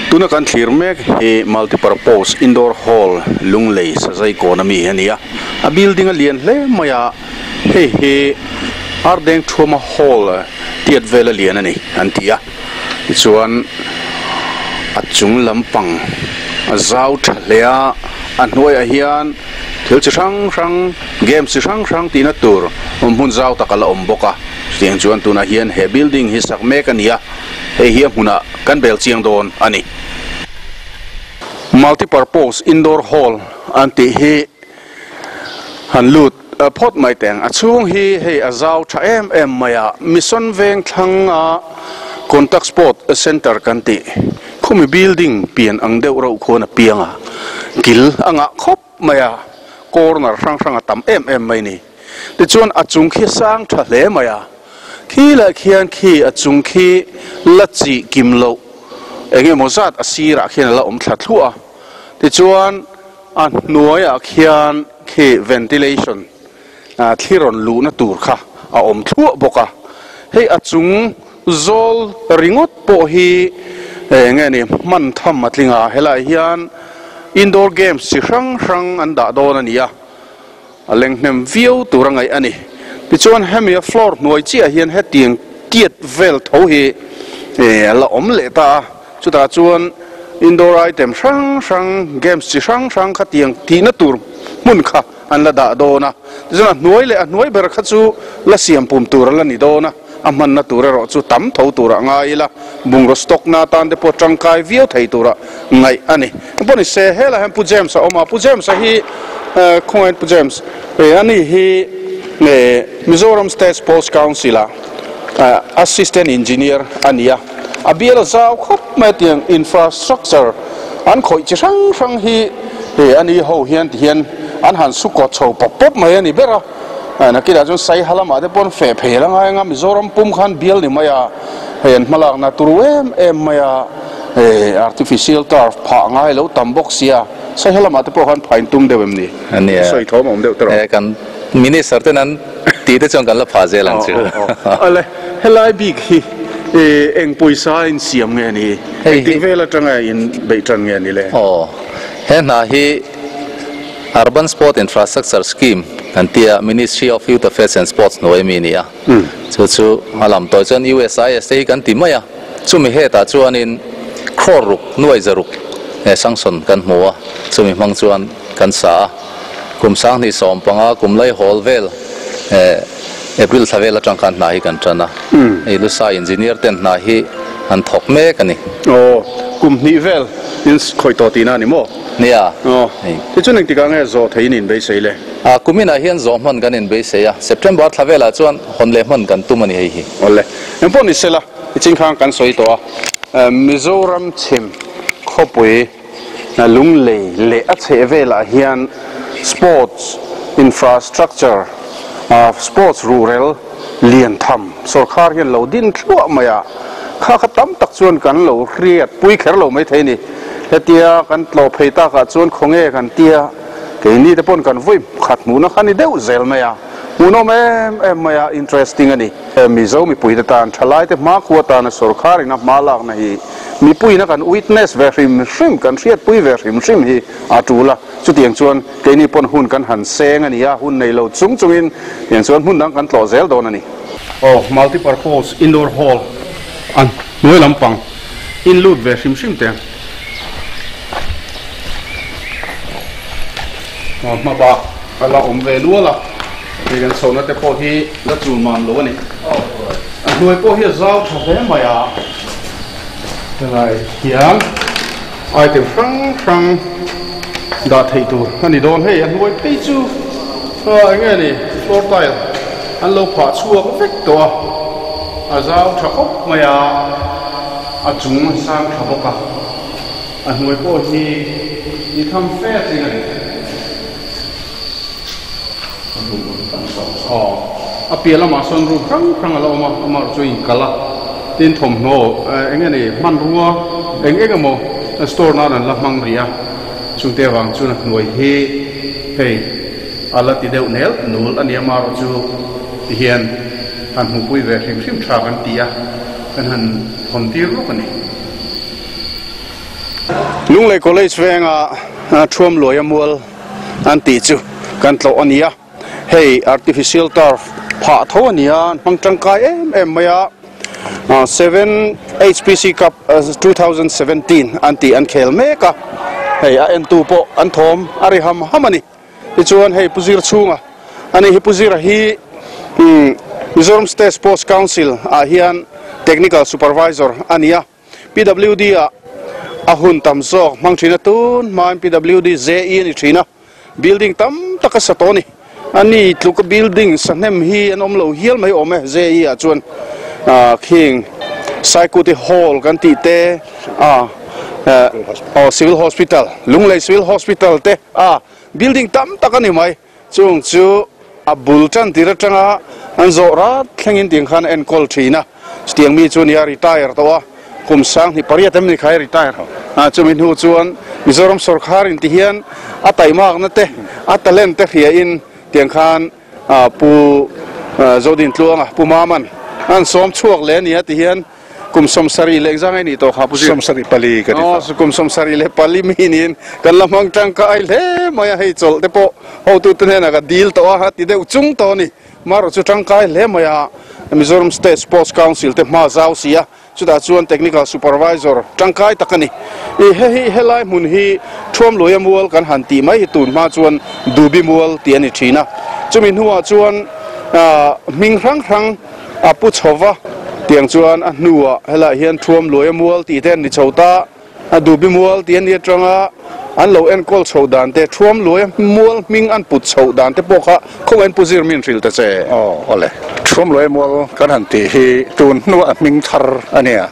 Tuna kan thlir mek hi multipurpose indoor hall Lunglei Sazai kawn ami a ni a, a building a lian hle mai a, hei hi Ardeng Thuama Hall tiat vel a lian a ni an ti a, tichuan a chung lampang a zau tha hle a, a hnuaiah hian thil chi hrang hrang games chi hrang hrang tihna tur awm hmun zau tak a la awm bawk a, chutiang chuan tunah hian he building hi sak mek a ni a. Hei hi a hmunah kan bel chiang dawn a ni. Multipurpose Indoor Hall an tih hi han lut phawt mai teng. A chhung hi hei a zau tha em em mai a, Mission Veng thlanga Contact Sport Centre kan tih khumi building pian ang deuh reuh khuan a piang a, kil a ngah khawp mai a, corner hrang hrang a tam em em mai ni. Tichuan a chung khi sang tha hle mai a. Khi lah khian khi a chung khi la chih kim loh eng emaw zat a sirah khian a la awm thla thluah a, tichuan a hnuaiah khian khi ventilation thli rawn luhna tur kha a awm thluah bawk a, hei a chung zawl ringawt pawh hi eng nge ni hman tham a tling a, helaiah hian indoor games chi hrang hrang an dah dawn a ni a. A leng hnem viau tur a ngaih a ni. Tichuan hemi a floor hnuai chiah hian hetiang tiat vel tho hi a la awm leh ta a, chutah chuan indoor item hrang hrang, games chi hrang hrang kha tiang tihna tur hmun kha an la dah dawn a. Tichuan a hnuai leh a hnuai ber kha chu la siam pum tur a la ni dawn a, a hmanna tur erawh chu tam tho turah ngai ila, bungraw stock na atan te pawh tangkai viau thei turah ngaih a ni. Engpawh ni se, helaiah hian Pu James a awm a, Pu James a hi khawngain Pu James a ni hi Mizoram State Sports Council ah Assistant Engineer a ni a, a bial a zau khawp mai a tiang infrastructure an khawih chi hrang hrang hi a ni ho hian ti hian an han su kawt chho pawp pawp mai a ni ber a. Nakinah chuan Saiha lamah te pawh an feh phei la ngai ang a, Mizoram pum khan bial ni mai a, hei an hmalakna turu em em mai a, hei artificial turf phah ngai lo tam bawk sia, Saiha lamah te pawh khan phah in tum deuh em ni? Ania. Sawi thawm a awm deuh tawh. E kan Minister ten an tih te chuan kan la phah zel ang chu. Awle, helai bik hi eng pawisa in siam nge ni? Engtik vel atanga in beih tan nge ni le? Aw, he hna hi Urban Sport Infrastructure Scheme kan ti a, Ministry of Youth Affairs and Sports hnuai mi a ni a. Chu chu a lam tawi chuan USIS te hi kan ti mai a. Chumi hetah chuanin crore ruk, nuai za ruk he sanction kan hmu a, chumi hmang chuan kan sa a. Kum 2015 kum lai hawl vel April thla vel atang khan hna hi kan tan a. Hei Lusa engineer ten hna hi an thawk mek a ni. Aw, kum hnih vel in khawih tawh tihna a ni maw? Nia. Aw, tichuan engtikah nge zawh thei in inbeisei le? A, kuminah hian zawh hman kan inbeisei a, September thla velah chuan hawn leh hman kan tum a ni hei hi. Awle, engpawh ni sela, i chingkhang kan sawi tawh a, Mizoram chhim khawpui Lunglei leh a chheh velah hian sports infrastructure, sports ruhrel lian tham sawrkhar hian lo din thluah mai a, kha kha tam tak chuan kan lo hriat pui kher lo maithei a ni. Hetia kan tlawh phei takah chuan khawnge kan tia, keini te pawn kan vawi khat hmuhna kha ni deuh zel mai a, hmuhnawm em em mai a, interesting a ni. Mizo mipuite tan thalaite hmakhua tana sawrkhar ina hma lakna hi mipuiina kan witness ve hrim hrim, kan hriatpui ve hrim hrim hi a tul a, chutiang chuan keini pawn hun kan han seng a ni a, hun nei lo chung chungin tiang chuan hmun dang kan tlawh zel dawn a ni. Aw, multipurpose indoor hall a hnuai lampang. In lut ve hrim hrim teh ang. Aw hma bak a la awm ve nual a, hei kan chhohna te pawh hi la chul mam lo a ni. A hnuai pawh hi a zau tha hle mai a, helai hian item hrang hrang dah theih tur a ni dawn. Hei a hnuai phei chu eng nge ni floor tile an lo phah chhuak vek tawh a, a zau tha khawp mai a. A chung a sang tha bawk a, a hnuai pawh hi ni tham fe a tling a ni. Aw, a piah lamah sawn room hrang hrang a la awm a, amah chu a inkalh a, tin thawmhnaw eng nge ni hmanrua eng eng emaw store nan an la hmang rih a, chungte avang chuan a hnuai hi hei a la ti deuh nel nul a ni amaherawh chu tihian han hmuhpui ve hrim hrim tha kan ti a. Kan han hawn tir lawk a ni. Lunglei College venga Thuamluaia mual an tih chu kan tlawh a ni a, hei artificial turf phah tho a ni a, an hmang tangkai em em mai a, 7 HPC Cup 2017 an tih an khel mek a, hei a entu pawh an thawm a ri ham ham a ni. Tichuan hei Pu Zir chhunga a ni hi Pu Zira hi Mizoram State Sports Council ah hian Technical Supervisor a ni a, PWD ah a hun tam zawk hmang thin a, tun hmain PWD JE a ni thin a, building tam tak a sa tawh a ni. A ni tluka building sahnem hi an awm lo hial mai awm e JE ah chuan khing Saikuti Hall kan tih te ah aw Civil Hospital Lunglei Civil Hospital te a building tam tak a ni mai. Chung chu a bul tan tir atanga an zawh rat thlengin tiang khan a enkawl thin a, chutiang mi chu nia retire tawh a, kum sang hnih pariat em ni kha i retire a, chumi hnu chuan Mizoram sawrkhar in ti hian a taimakna te a talent te hria in tiang khan Pu Zodintluanga Pu Maman an sawm chhuak leh a ni a ti hian Kum 74 leh engzang nge nih tawh kha Pu Zir? 74 ka ni tawh. Aw, kum 74 mi niin kan la hmang tangkai hle mai a, hei chawlh te pawh hotute hnenah ka dil tawh a, a ti deuh chung tawh a ni. Marawh chu tangkai hle mai a, Mizoram State Sports Council te hma zau si a, chutah chuan Technical Supervisor tangkai tak a ni. I hei helai hmun hi Thuamluaia mual kan han tih mai hi tun hma chuan Dubi mual tih a ni thin a, chumi hnuah chuan hming hrang hrang, A pu chho va, tiang chuan a hnuah helaiah hian Thuam Luaia mual tih te an ni chho ta, a Dubi mual tih a ni atanga an lo enkawl chhoh dan te, Thuam Luaia mual hming an put chhoh dan te pawh kha khawngaih Pu Zir min hrilh ta che. Aw awle, Thuam Luaia mual kan han tih hi tun hnuah a hming thar a nia.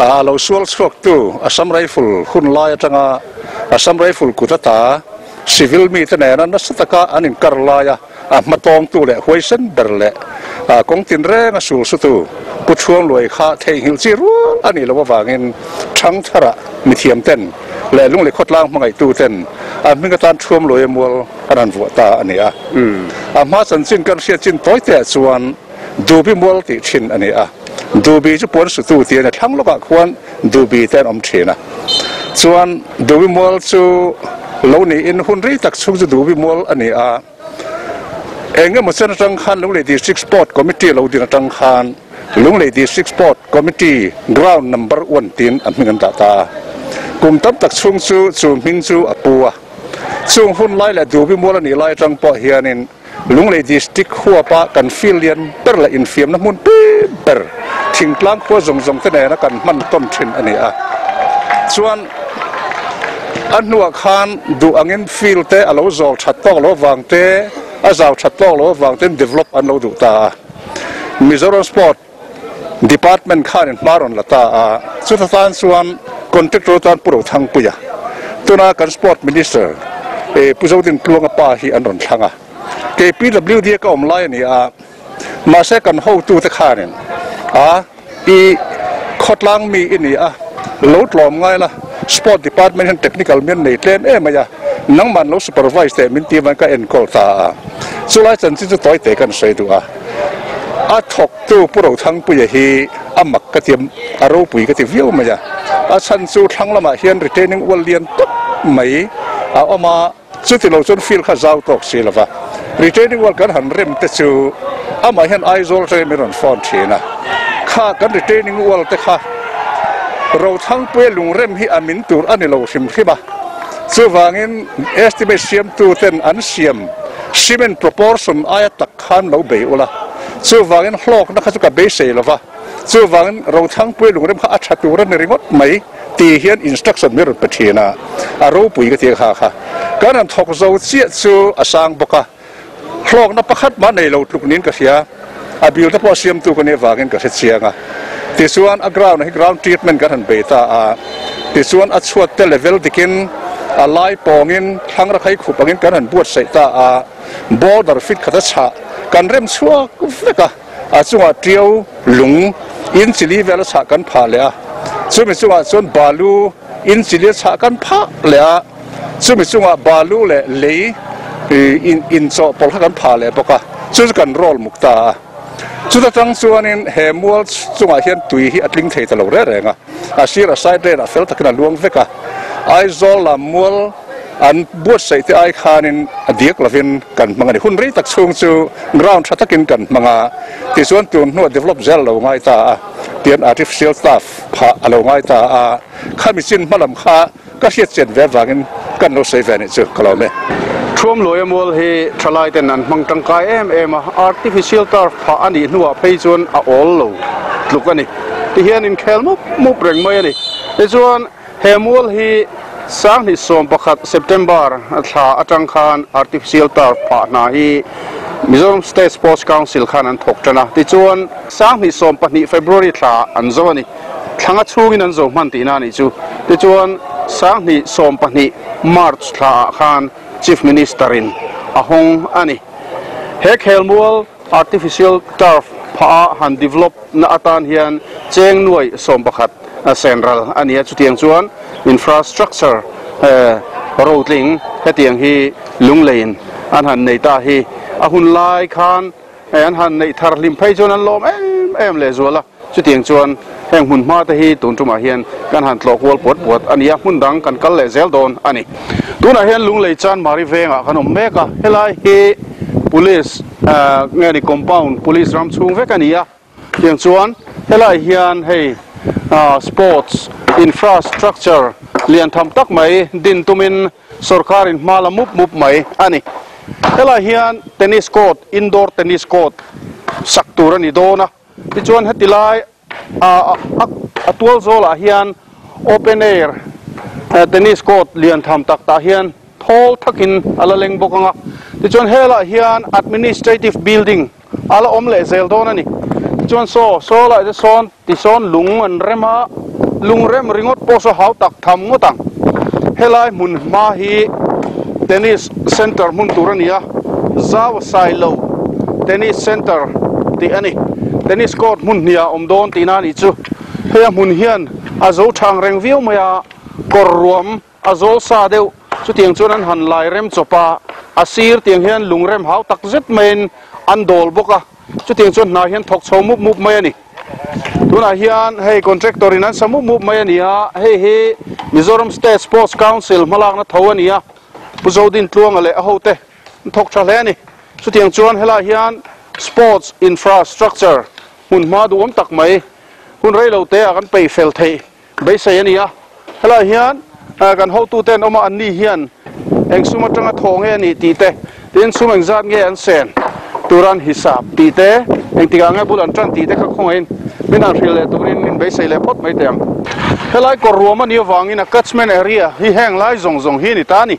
A lo sual chhuaktu Assam Rifle hun lai atanga Assam Rifle kut ata civil mite nena nasa taka an inkar laia A hmatawngtu leh huaisen ber leh kawng tinreng a sul sutu Pu Chhuangluai kha theihnghilh chi rual a nih loh avangin Thangthara mithiam ten leh Lunglei khawtlang hmangaihtu ten a hming atan Chhuangluaia mual an han vuah ta a ni a. A hma chanchin kan hriat chin tawi te ah chuan Dubi mual tih thin a ni a. Dubi chu puan sutu tih a ni. Thlang lawkah khuan Dubi te an awm thin a. Chuan Dubi mual chu lo niin hun rei tak chhung chu Dubi mual a ni a. Eng emaw chen atang khan Lunglei District Sport Committee lo din atang khan Lunglei District Sport Committee Ground Number One tiin a hming an dah ta a. Kum tam tak chhung chu chu hming chu a pu a. Chung hun lai leh Dubi mual a nih lai atang pawh hianin Lunglei District huapa kan field lian ber leh infiamna hmun pi ber thingtlang khua zawng zawng te nena kan hman tawn thin a ni a. Chuan a hnuah khan duh angin field te a lo zawl that tawk lo avang te, a zau that tawk lo avang ten develop an lo duh ta a. Mizoram Sport Department khanin hma rawn la ta a, chuta tan chuan contractor tan Pu Rothangpuia, tuna kan Sport Minister Pu Zodintluanga pa hi an rawn thlang a. Kei PWD a ka awm lai a ni a, mahse kan hotute khanin a i khawtlang mi i ni a, lo tlawm ngai la, Sport Department hian technical mi an nei tlem em mai a, nangmah an lo supervise teh min ti avangin ka enkawl ta a. Chulai chanchin chu tawi te kan sawi duh a. A thawktu Pu Rothangpuia hi a mak ka ti a ropui ka ti viau mai a. A chhan chu thlang lamah hian retaining wall lian tawp mai a awm a, chuti lo chuan field kha zau tawk si lo va. Retaining wall kan han rem te chu amah hian Aizawl atangin min rawn phone thin a, kha kan retaining wall te kha Rothangpuia lungrem hi a min tur a ni lo hrim hrim a, chuvangin estimate siamtu ten an siam cement proportion aia tak khan lo bei ula, chuvangin hlawkna kha chu ka beisei lo va, chuvangin Rothangpuia lungrem kha a tha tur a ni ringawt mai tih hian instruction min rawn pe thin a, a ropui ka ti a kha kha. Kan han thawk zo chiah chu a sang bawk a, hlawkna pakhat mah nei lo tluk niin ka hria, a bil te pawh siamtu ka nih avangin ka hre chiang a. Tichuan a ground ah hi ground treatment kan han bei ta a, tichuan a chhuat te level dikin a lai pawngin thlang rakhai khup angin kan han buatsaih ta a, Border fit khat a chhah kan rem chhuak vek a, a chungah tiau lung in chili vel a chhah kan phah leh a, chumi chungah chuan balu in chili a chhah kan phah leh a, chumi chungah balu leh lei in chawhpawlh kha kan phah leh bawk a, chu chu kan roll muk ta a. Chuta tang chuanin he mual chungah hian tui hi a tling thei ta lo reng reng a, a sir a side lane ah fel takin a luang vek a. Aizawl Lammual an buatsaih te ai khanin a diak lovin kan hmang a ni. Hun rei tak chhung chu ground tha takin kan hmang a, tichuan tun hnuah develop zel a lo ngai ta a, tian artificial turf phah a lo ngai ta a, khami chin hmalam kha ka hriat chian ve avangin kan lo sawi ve anih chu ka lawm e. Thuamluaia mual hi thalai ten an hmang tangkai em em a, artificial turf phah a nih hnuah phei chuan a awl lo tluk a ni. Tihian inkhel mup mup reng mai a ni. Tichuan. He mual hi 2011 September thla atang khan artificial turf phah hna hi Mizoram State Sports Council khan an thawk tan a, tichuan 2012 February thla an zo a ni. Thlanga chhungin an zo hman tihna a nih chu. Tichuan 2012 March thla ah khan Chief Minister in a hawng a ni. He khelmual Artificial turf phah a han develop na atan hian cheng nuai 11 senral a ni a, chutiang chuan infrastructure rotling hetiang hi lungleiin an han nei ta hi a hun lai khan an han neih thar hlim phei chuan an lawm em em leh zual a, chutiang chuan heng hmun hma te hi tun tumah hian kan han tlawh kual puat puat a ni a, hmun dang kan kal leh zel dawn a ni. Tunah hian Lunglei Chanmari vengah kan awm mek a, helai hi Police nge ni compound police ram chhung vek a ni a, tiang chuan helai hian hei sports infrastructure lian tham tak mai din tumin sorkarin hma la mup mup mai a ni. Helai hian tennis court, indoor tennis court sak tur a ni dawn a, tichuan heti lai a tual zawlah hian open air tennis court lian tham tak tah hian thawl thakin a la leng bawk ang a, tichuan helaiah hian administrative building a la awm leh zel dawn a ni. Tichuan saw saw lai te sawn tisawn lung an rem a, lung rem ringawt pawh saw hau tak tham ngawt ang. Helai hmun hma hi tennis center hmun tur a ni a, zau a sai lo tennis center tih a ni. Tennis court hmun hniah a awm dawn tihna a nih chu. Hei a hmun hian a zo thang reng viau mai a, kawr ruam a zawl sa deuh chutiang chuan an han lai rem chawp a, a sir tiang hian lung rem hau tak zet maiin an dawl bawk a, chutiang chuan hnai hian thawk chho mup mup mai a ni. Tunah hian hei contractor in an sa mup mup mai a ni a, hei hi Mizoram State Sports Council hmalakna tho a ni a, Pu Zodin Tluanga leh a hote an thawk tha hle a ni. Chutiang chuan helaiah hian sports infrastructure hmun hma duhawm tak mai hun reilo te ah kan peih fel theih beisei a ni a. Helaiah hian kan hotute an awm a, anni hian eng sum atanga thawh nge a nih tih te, tin sum engzat nge an sen tura an hisap tih te, engtikah nge bul an tan tih te kha khawngaihin min han hrilh leh turin min beisei leh phawt mai teh ang. Helai kawr ruam a nih avangin a catchment area hi heng lai zawng zawng hi a ni ta a ni.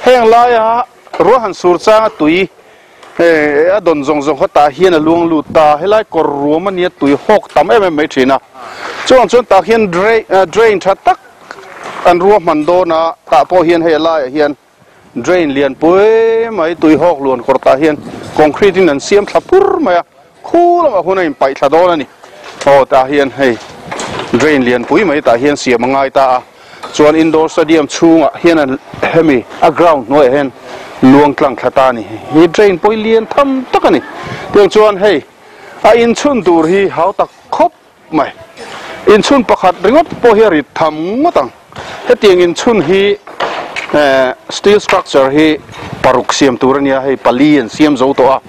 Heng laia ruah han sur changa tui a dawn zawng zawng kha tah hian a luang lut ta. Helai kawr ruam a nia tui hawk tam em em mai thin a. Chuvang chuan tah hian drain tha tak an ruah hman dawn a, tah pawh hian hei a laiah hian drain lian pui mai tui hawk luan kawr tah hian concrete in an siam thla pur mai a, khu lamah hun a inpaih thla dawn a ni. Aw tah hian hei drain lian pui mai tah hian siam a ngai ta a. Chuan indoor stadium chhungah hian an hemi a ground hnuaiah hian luang tlang thla ta a ni. Hi drain pawh hi lian tham tak a ni. Tiang chuan hei a inchhun tur hi hau tak khawp mai. Inchhun pakhat ringawt pawh hi a rit tham ngawt ang. Hetiang inchhun hi steel structure hi paruk siam tur a nia, hei pali an siam zo tawh a.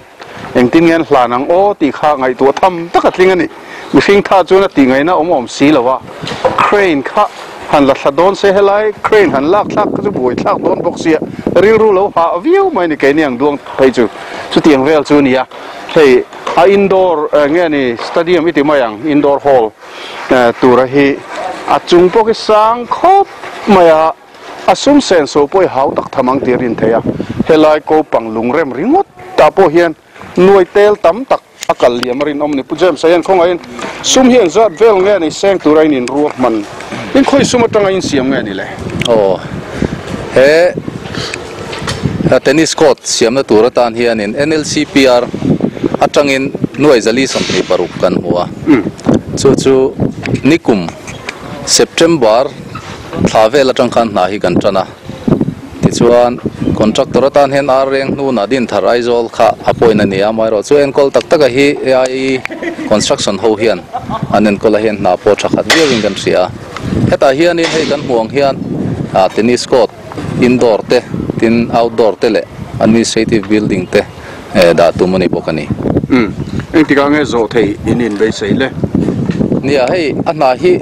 Engtin nge an hlan ang aw tih kha ngaihtuah tham tak a tling a ni. Mihring tha chuan a tih ngaihna awm awm si lo a, crane kha han la thla dawn se helai crane han lak thlak kha chu buai thlak dawn bawk sia, rilru lo hah viau mai ni keini ang duang phei chu chutiang vel chu a ni a. Hei a indoor nge ni stadium i ti mai ang indoor hall tura hi a chung pawh khi sang khawp mai a. A sum senso pawh i hau tak tham ang tih a rin theih a, helai ko pang lungrem ringawt tah pawh hian nuai tel tam tak a kal liam a rinawm a ni. Pu James-a hian khawngaihin sum hi engzat vel nge ni seng tura in inruak hman in khawi sum atanga in siam nge ni le? Aw, he tennis court siamna tur atan hianin NLCPR atangin nuai 426 kan hmu a, chu chu nikum September Thla vel atang khan hna hi kan tan a, tichuan contractor atan hian ar reng hnunah din thar Aizawl kha a pawhin a ni a, amaherawh chu enkawl tak taka hi AIE construction ho hian an enkawl a hian hna pawh tha khat viauin kan hria a, hetah hianin hei kan hmuh ang hian Tennis court indoor te tin outdoor te leh administrative building te dah tum a ni bawk a ni. Umm engtikah nge zawh theih in inbeisei le? Nia hei a hna hi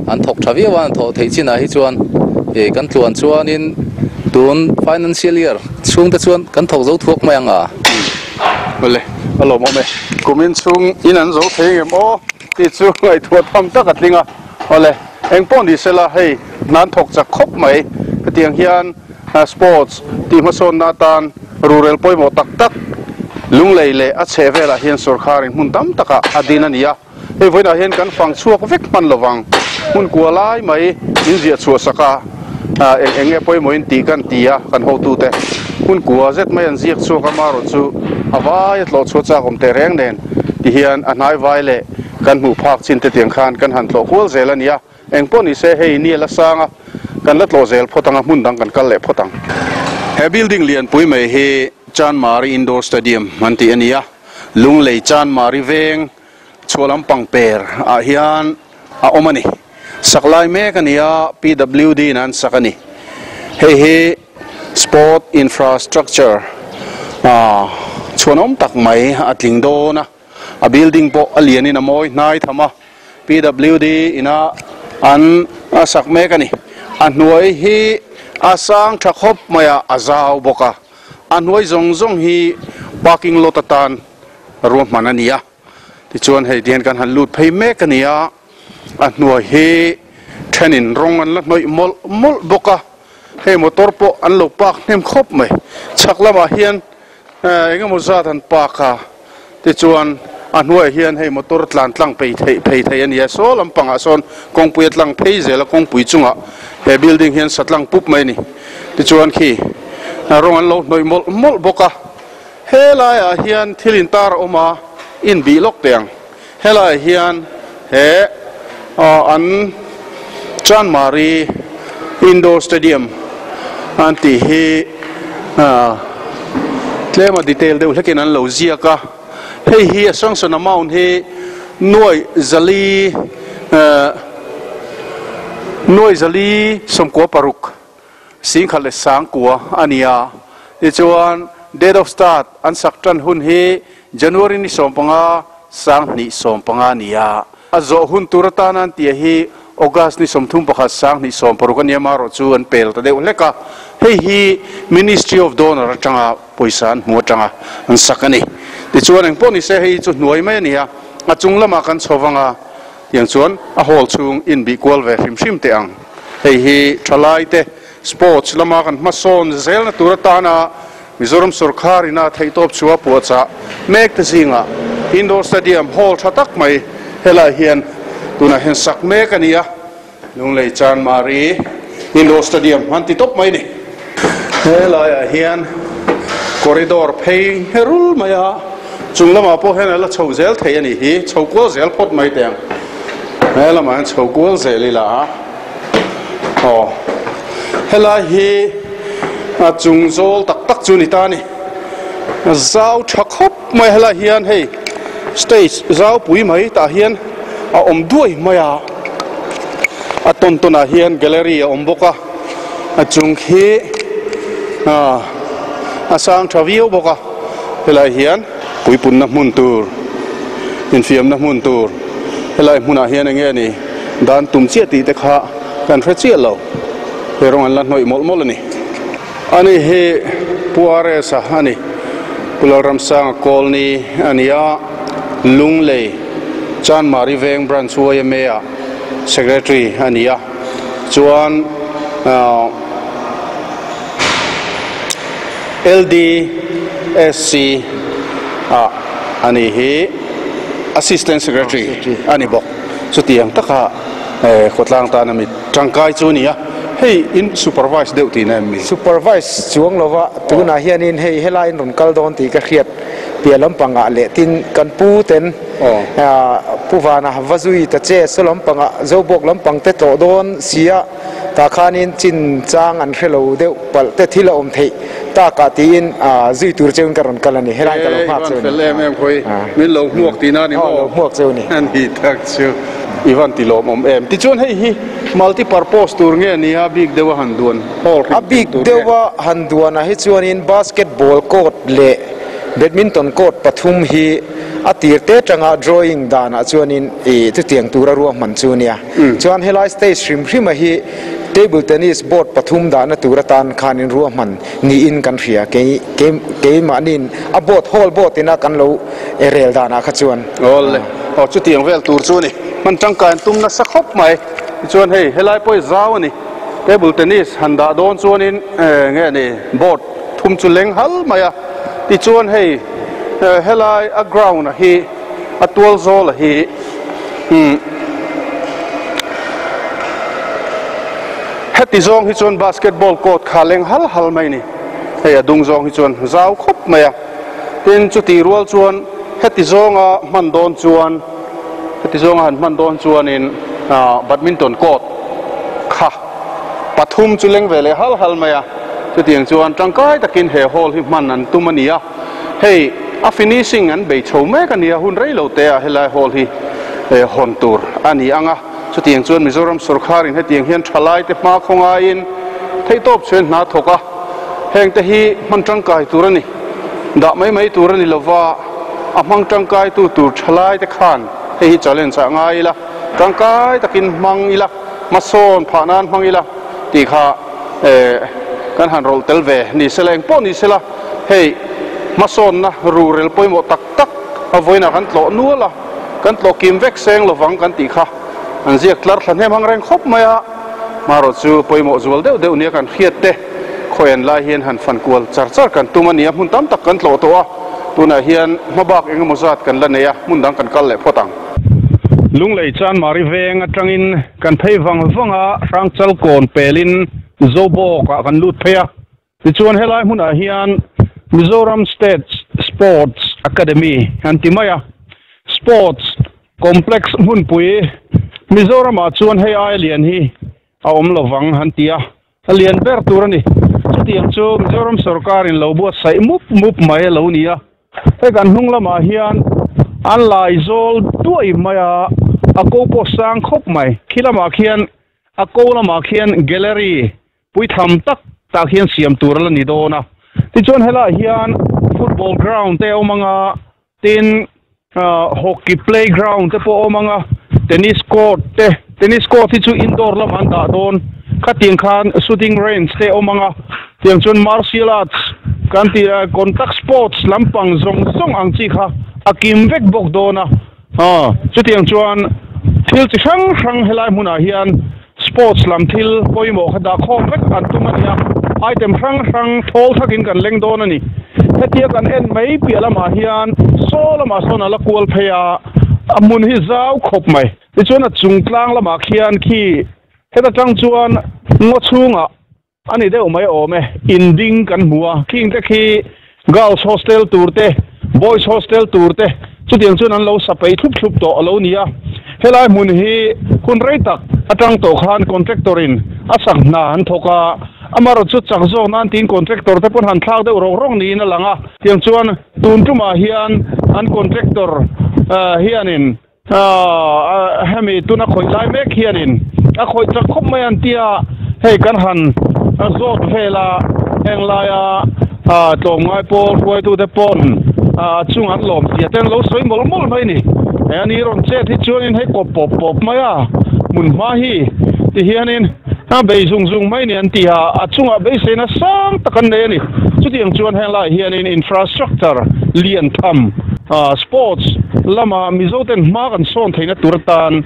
an thawk tha viau a, an thawh theih chinah hi chuan kan tluan chuanin tun financial year chhung te chuan kan thawk zo thuak mai ang a. Awle a lawmawm e. Kumin chhung in an zo thei ngem aw tih chu ngaihtuah tham tak a tling a. Awle eng pawh ni sela hei hna an thawk chak khawp mai. Hetiang hian sports tih hmasawnna atan rurel pawimawh tak tak Lunglei leh a chheh velah hian sawrkharin hmun tam takah a din a ni a. Hei vawiinah hian kan fang chhuak vek hman lovang. Hmun kua lai mai min ziah chhuah sak a, eng eng nge pawimawhin tih kan ti a kan hotute. Hmun kua zet mai an ziak chhuak a, marawh chu a vai a tlawh chhuah chak awm teh reng nen ti hian a hnai vai leh kan hmuh phak chin te tiang khan kan han tlawh kual zel a ni a. Eng pawh ni se hei ni a la sang a, kan la tlawh zel phawt ang a, hmun dang kan kal leh phawt ang. He building lianpui mai hi Chanmari Indoor Stadium an tih a ni a, Lunglei Chanmari veng chhuah lampang per ah hian a awm a ni. Sak lai mek a ni a, PWD in an sak a ni. Hei hi Sport Infrastructure ah chhuanawm tak mai a tling dawn a, a building pawh a lianin a mawi hnai tham a, PWD ina an sak mek a ni. A hnuai hi a sang tha khawp mai a, a zau bawk a. A hnuai zawng zawng hi parking lot atan ruahman a ni a. Tichuan hei tihian kan han lut phei mek a ni a, a hnuai hi thenin rawng an la hnawih mawlh mawlh bawk a, hei motor pawh an lo park hnem khawp mai. Chhak lamah hian eng emaw zat an park a, tichuan a hnuaiah hian hei motor tlan tlang phei theih phei thei a ni a, saw lampangah sawn kawngpui a tlang phei zel a, kawngpui chungah he building hian sa tlang pup mai a ni. Tichuan khi rawng an lo hnawih mawlh mawlh bawk a. Helaiah hian thil intar a awm a, inbih lawk teh ang. Helaiah hian he an Chanmari Indoor Stadium an tih hi tlema detail deuh hlekin an lo ziak a. Hei hi a sanction amount hi nuai zali nuai zali 96. Singkhat leh Sangkua a ni a, tichuan date of start an sak tan hun hi January ni 15, 2015 a ni a. A zawh hun tur atana an tia hi August ni 31, 2016 a ni a, marawh chu an pel ta deuh hlek a. Hei hi Ministry of Donor atanga pawisa an hmu atanga an sak a ni. Tichuan engpawh ni se hei chu hnuai mai a ni a, a chung lamah kan chho vang a. Tiang chuan a hall chhung inbih kual ve hrim hrim teh ang. Hei hi thalaite sports lama kan hmasawn zelna tur atana Mizoram sorkar ina theihtawp chhuah puahchah mek te zingah Indoor Stadium hall tha tak mai helai hian tunah hian sak mek a ni a, Lunglei Chanmari Indoor Stadium an ti tawp mai ni. Helaiah hian corridor phei herul mai a, chung lamah pawh hian a la chho zel thei a nih hi, chho kual zel phawt mai teh ang. He lamah hian chho kual zel ila a, aw helai hi a chung zawl tak tak chu a ni ta a ni. A zau tha khawp mai helai hian hei stage zau pui mai tah hian a awm duai mai a, a tawn tawnah hian gallery a awm bawk a. A chung khi a sang tha viau bawk a, helai hian puipunna hmun tur, infiamna hmun tur helai hmunah hian eng nge ni dan tum chiah tih te kha kan hre chiah lo, he rawng an la hnawih mawlh mawlh a ni. Ani hi Pu RS-a a ni, Pu Lalramsanga Kawlni a ni a, Lunglei Chanmari Veng Branch YMA-ah Secretary a ni a. Chuan LDSC ah a ni hi Assistant Secretary a ni bawk. Chutiang taka khawtlang tana mi tangkai chu a ni a, hei in supervise deuh tihna em mi? Supervise chuang lova tunah hianin hei helai in rawn kal dawn tih ka hriat piah lampangah leh tin kan pu ten Pu Vana va zui ta che saw lampangah Zobawk lampang te tlawh dawn si a, tah khanin chin chang an hre lo deuh palh te thil a awm theih takah tiin zui tur cheu in ka rawn kal a ni. Helai ka lo nghak cheu a ni. Ivan fel em em khawi min lo hmuak tihna a ni maw? Aw lo hmuak cheu a ni. A ni tak chu Ivan ti lawmawm em. Tichuan hei hi multi purpose tur nge ni a bik deuha han duan hall hrim A bik deuha han duanah hi chuanin basketball court leh badminton court pathum hi a tir te atanga drawing danah chuanin ih chutiang tura ruahman chu a nia. Chuan helai stage hrim hrima hi table tennis board pathum dahna tur atan khanin ruahman niin kan hria. Kei kei keimahniin a board hall board ina kan lo rel danah kha chuan. Awle, aw chutiang vel tur chu a ni. Hman tangkai an tum nasa khawp mai. Tichuan hei helai pawh hi zau a ni. Table tennis han dah dawn chuanin nge ni board thum chu leng hal mai a. Tichuan hei helai a ground a hi a tual zawl a hi umm heti zawng hi chuan basketball court kha leng hal hal mai a ni. Hei a dung zawng hi chuan zau khawp mai a. Tin chutih rual chuan heti zawnga hman dawn chuan heti zawnga han hman dawn chuanin badminton court kha pathum chu leng ve leh hal hal mai a, chutiang chuan tangkai takin he hall hi hman an tum a ni a, hei a finishing an bei chho mek a ni a, hun rei lo te ah helai hall hi hawn tur a ni ang a, chutiang chuan Mizoram sawrkharin hetiang hian thalai te hma khawngaiin theihtawp chhuan hna thawk a, heng te hi hman tangkai tur a ni, dah mai mai tur a ni lova, a hmang tangkaitu tur thalai te khan hei hi challenge ah ngai ila, tangkai takin hmang ila. Hmasawn phah nan hmang ila tih kha kan han rawlh tel ve ni sela eng pawh ni sela hei hmasawnna rurel pawimawh tak tak a vawiinah kan tlawh nual a, kan tlawh kim vek seng lovang kan tih kha an ziak tlar thla hnem ang reng khawp mai a, hmarawh chu pawimawh zual deuh deuh nia kan hriat te khawi an lai hian han fan kual char char kan tum a ni a, hmun tam tak kan tlawh tawh a, tunah hian hmabak eng emaw zat kan la nei a, hmun dang kan kal leh phawt ang. Lunglei Chanmari veng atangin kan phei vang vang a, Hrangchal kawn pelin Zobawk ah kan lut phei a. Tichuan helai hmunah hian Mizoram State Sports Academy an ti mai a, Sports Complex hmunpui Mizoram ah chuan hei aia lian hi a awm lovang an ti a, a lian ber tur a ni. Chutiang chu Mizoram sawrkarin lo buatsaih mup mup mai a lo ni a. Hei kan hnung lamah hian an lai zawl duai mai a, a ko pawh sang khawp mai. Khi lamah khian a ko lamah khian gallery puitham tak tak hian siam tur a la ni dawn a. Tichuan helaiah hian football ground te a awm ang a, Tin, hockey playground te pawh a awm ang a, tennis court te, tennis court hi chu indoor lamah an dah dawn, khatiang khan shooting range te a awm ang a, tiang chuan martial arts kan tih contact sports lampang zawng zawng ang chi kha a kim vek bawk dawn a, chutiang chuan thil chi hrang hrang helai hmunah hian Sports lam thil pawimawh kha dah khawm vek an tum a ni a, item hrang hrang thawl thakin kan leng dawn a ni. Hetia kan en mai piah lamah hian saw lamah sawn a la kual phei a, a hmun hi zau khawp mai. Tichuan a chung tlang lamah khian khi heta tang chuan ngaw chhungah A ni deuh mai awm e, in ding kan hmu a, khing te khi girls hostel tur te, boys hostel tur te chutiang chuan an lo sa peih thlup thlup tawh a lo ni a. Helai hmun hi hun rei tak atang tawh khan contractor in a sak hna an thawk a, amarawh chu chak zawk nan tiin contractor te pawn han thlak deuh rawk rawk niin a lang a, tiang chuan tun tumah hian an contractor hianin Hemi tuna khawih lai mek hianin a khawih chak khawp mai an tia, hei kan han zawt vel a, heng laia tlawmngai pawl hruaitute pawn a chung an lawm zia te an lo sawi mawlh mawlh mai a ni. He a ni rawn chet hi chuanin hei kawp pawp pawp mai a, hmun hma hi ti hianin a bei zung zung mai a ni an ti a, a chungah beiseina sang tak an nei a ni. Chutiang chuan heng laiah hianin infrastructure lian tham, Sports lama Mizoten hma kan sawn theihna tur atan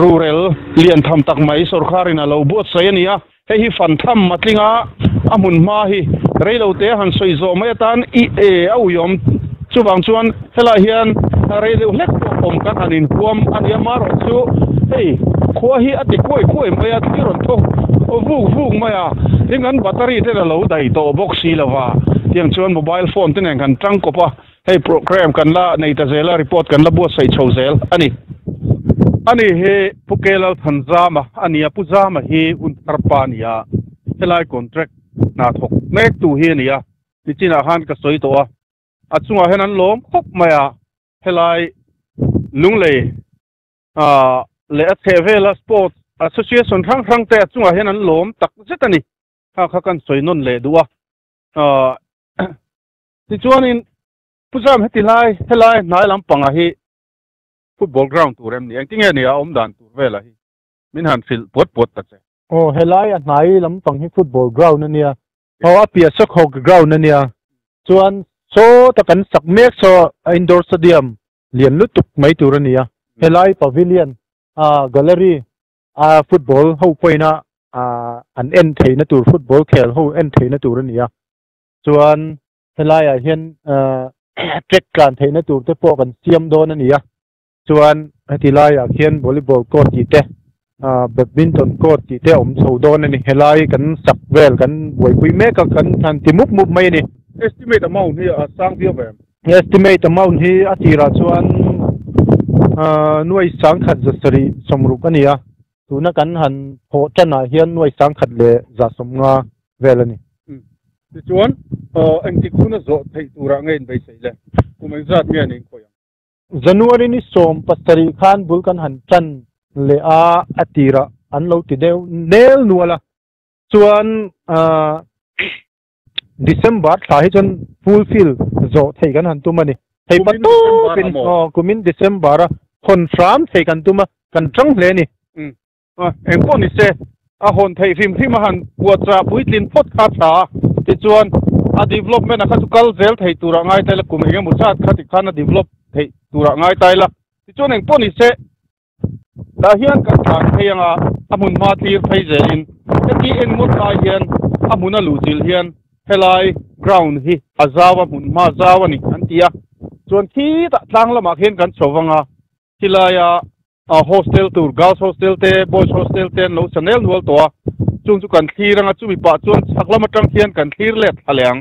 rurel lian tham tak mai sawrkharin a lo buatsaih a ni a, hei hi fan tham a tling a, a hmun hma hi reilote a han sawi zawh mai atan i e a uiawm. Chuvang chuan helaiah hian rei deuh hlek pawh awm kan han inhuam a ni a, marawh chu hei khua hi a ti kuai kuai mai a, thli rawn thaw vuk vuk mai a, tin kan battery ten a lo daih tawh bawk si lova, tiang chuan mobile phone te nen kan tangkawp a. Hei program kan la nei ta zel a, report kan la buatsaih chho zel a ni. Ani hi Pu Kelal Thanzama a ni a, Pu Zama hi hun thar pa a ni a, helai contract hna thawk mek tu hi a ni a. nichinah khan ka sawi tawh a, a chungah hian an lawm khawp mai a, helai Lunglei ah leh a chheh vela sports association hrang hrang te a chungah hian an lawm tak zet a ni, kha kha kan sawi nawn leh duh a, ah tichuanin Pu Zam heti lai helai hnai lampangah hi football ground tur em ni? Engtinge ni a awm dan tur velah hi min han hrilh puat puat ta che. Aw helai a hnai lampang hi football ground a nia. Aw a piah sawk hawk ground a nia. Chuan sawta kan sak mek saw a indoor stadium lian lutuk mai tur a nia. Helai pavilion ah gallery a football ho pawhin a an en theihna tur football khel ho en theihna tur a nia. Chuan helaiah hian track tlan theihna tur te pawh kan siam dawn a ni a chuan heti laiah khian volleyball court tih te badminton court tih te a awm chho dawn a ni helai kan sak vel kan buaipui mek a kan han ti mup mup mai a ni. Estimate amount hi a sang viau ve em? Estimate amount hi a tirah chuan nuai sangkhat zasarih sawmruk a ni a tuna kan han thawh tanah hian nuai sangkhat leh zasawmnga vel a ni. Tichuan, engtik huna zawh theih turah nge inbeisei le? Kum engzat nge an inkhawih ang? January ni 17 khan bul kan han tan leh a, a tirah an lo ti deuh nel nual a. Chuan December thla hi chuan full fill zawh theih kan han tum a ni. Thei pa tawpin kumin December a hawn hram thei kan tum a, kan tang hle a ni. Eng pawh ni se, a hawn theih hrim hrim a han puahchah puitlin phawt kha a tha a, tichuan a development a kha chu kal zel thei turah ngai ta ila, kum eng emaw zat kha tikhan a develop theih turah ngai ta ila, tichuan eng pawh ni se, tah hian kan tlan phei anga a hmun hma thlir phei zelin heti eng ngawt lai hian a hmun a luhchilh hian helai ground hi a zau a, hmun hma zau a ni an ti a, chuan khitah tlang lamah khian kan chho vang a, Khilaia hostel tur girls hostel te boys hostel te an lo sa nel nual tawh a, chung chu kan thlir anga chumi pah chuan chhak lam atang hian kan thlir let thla leh ang.